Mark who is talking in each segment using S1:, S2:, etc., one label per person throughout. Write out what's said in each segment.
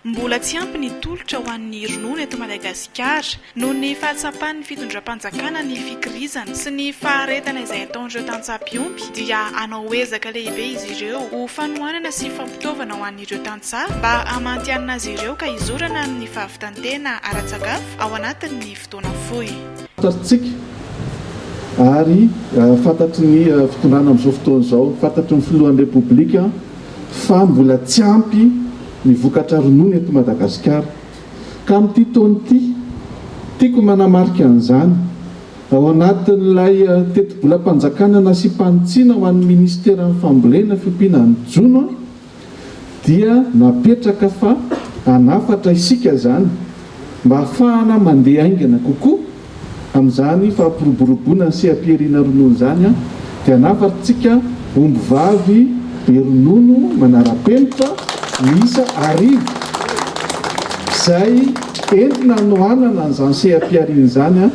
S1: Mbola tsy ampy ny tolotra ho an'ny ronono eto Madagasikara noho ny fahatsapan'ny fitondram-panjakana ny fikirizana sy ny faharetana izay ataon'ireo tantsaha mpiompy dia hanao ezaka lehibe izy ireo ho fanohanana sy fampitaovana ho an'ireo tantsaha mba hamantianina azy ireo ka hizorana amin'ny fahavitan-tena ara-tsakafo ao anatin'ny fotoana fohy.
S2: Fantatritsika ary fantatry ny fitondrana amin'izao fotoana izao, fantatry ny filohan'ny Repoblika fa mbola tsy ampy ny vokatra ronono eto Madagasikara. Ka amin'ity taona ity, tiako manamarika an'izany, ao anatin'ilay tetibolam-panjakana nasiam-panitsiana ho an'ny Minisiteran'ny Fambolena, Fiompiana ny Jono, dia napetraka fa hanafatra isika izany mba hahafahana mandeha haingana kokoa amin'izany fampiroboroboana ny seha-pihariana ronono izany dia hanafatrtsika omby vavy be ronono manara-penitra miisa arivo izay entina hanohanana an'izany seha-pihariana izany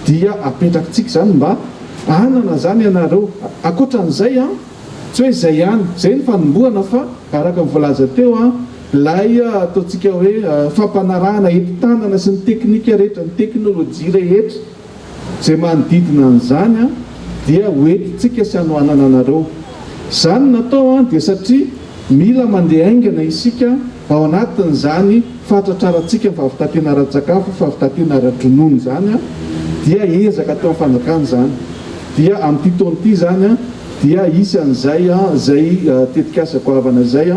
S2: dia apetrakitsika izany mba hanana izany ianareo. Ankoatran'izay, Tsy hoe izay ihany, izay ny fanombohana fa araka ny voalaza teo an, ilay ataontsika hoe fampanarahana enti-tanana sy ny teknika rehetra, ny teknolojia rehetra izay manodidina an'izany an, dia ho entintsika sy hanohanana anareo. Izany no natao an, dia satria mila mandeha haingana isika ao anatin'izany fahatratrarantsika ny fahavitan-tena ara-tsakafo, fahavitan-tena ara-dronono izany an, dia ezaka ataon'ny fanjakana izany. Dia amin'ity taona ity izany an, dia hisy an'izay izay tetikasa goavana izay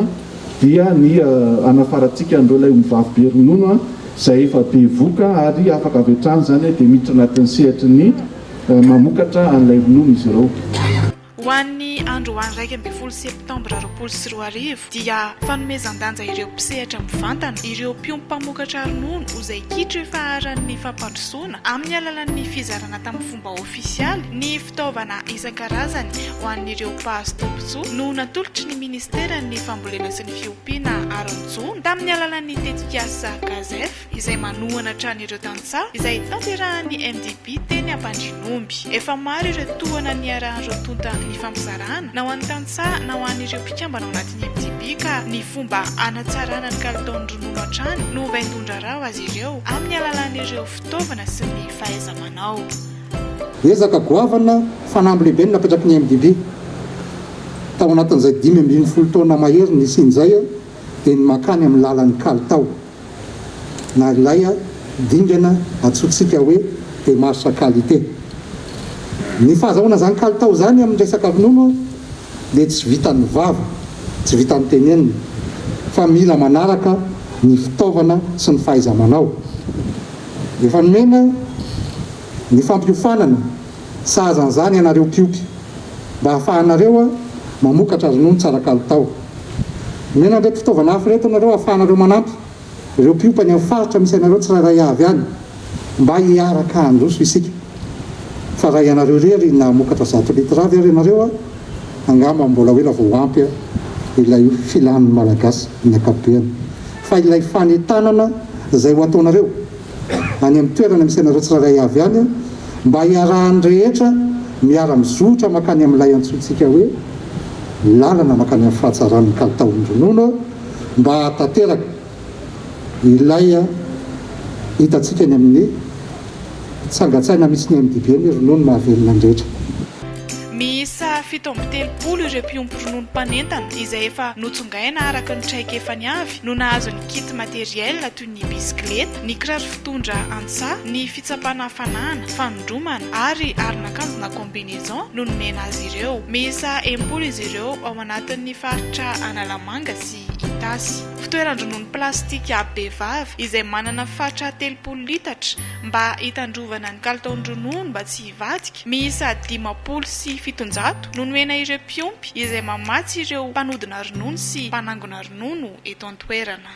S2: dia ny hanafarantsika an'ireo ilay ombivavy be ronono izay efa bevoka ary afaka avy hatrany izany dia miditra anatin'ny sehatry ny mamokatra an'ilay ronono izy ireo.
S1: Ho an'ny androany 11 septambra 2020 dia fanomezan-danja ireo mpisehatra mivantana, ireo mpiompy mpamokatra ronono izay kitro efa haran'ny fampandrosoana amin'ny alalan'ny fizarana tamin'ny fomba ofisialy ny fitaovana isan-karazany ho an'ireo mpahazo tombontsoa no natolotry ny Ministeran'ny Fambolena sy ny Fiompiana ary ny Jono tamin'ny alalan'ny tetikasa Gazef izay manohana hatrany ireo tantsaha izay tanterahan'ny MDB teny Ampandrianomby. Efa maro ireo tohana niarahan'ireo tonta nifampizarana na ho an'ny tantsaha na ho an'ireo mpikambana ao anatin'ny MDB ka ny fomba hanatsarana ny kalitaon'ny ronono hatrany no vaindohan-draharaha ho azy ireo amin'ny alalan'ireo fitaovana sy ny fahaiza-manao.
S3: Ezaka goavana, fanamby lehibe no napetraky ny MDB tao anatin'izay 15 taona mahery nisiany izay dia ny mankany amin'ny lalan'ny kalitao na ilay dingana antsointsika hoe démarche qualité. Ny fahazahoana izany kalitao izany amin'ny resaka ronono dia tsy vitan'ny vava, tsy vitan'ny tenenina fa mila manaraka ny fitaovana sy ny fahaiza-manao. Efa nomena ny fampiofanana sahaza an'izany ianareo mpiompy mba hahafahanareo mamokatra ronono tsara kalitao. Nomena an'ireto fitaovana hafa ireto ianareo hahafahanareo manampy ireo mpiompy any amin'ny faritra misy anareo tsirairay avy any mba hiaraka handroso isika. Fa raha ianareo irery na hamokatra zato litre avy ary ianareo angamba mbola ho ela vao ho ampy ilay filan'ny Malagasy amin'ny ankapobeny. Fa ilay fanentanana izay ho ataonareo any amin'ny toerana misy anareo tsirairay avy any mba hiarahan'ny rehetra miara-mizotra mankany amin'ilay antsointsika hoe lalana mankany amin'ny fahatsaran'ny kalitaon'ny ronono mba hahatanteraka ilay hitantsika eny amin'ny tsangan-tsaina misy ny MDB ny ronono mahavelona ny rehetra.
S1: Miisa 37 ireo mpiompy ronono mpanentana izay efa notsongaina araka ny traikefany avy no nahazo ny kit matériel toy ny bisikileta, ny kiraro fitondra antsaha, ny fitsapana hafanana, fanindromana ary aron'akanjo na combinaison no nomena azy ireo. Miisa 60 izy ireo ao anatin'ny faritra Analamanga sy Itasy. Fitoeran-dronono plastika bevava izay manana fatra 30 litatra mba hitandrovana ny kalitaon-dronono mba tsy hivadika, miisa 750 no nomena ireo mpiompy izay mamatsy ireo mpanodina ronono sy mpanangona ronono eto an-toerana.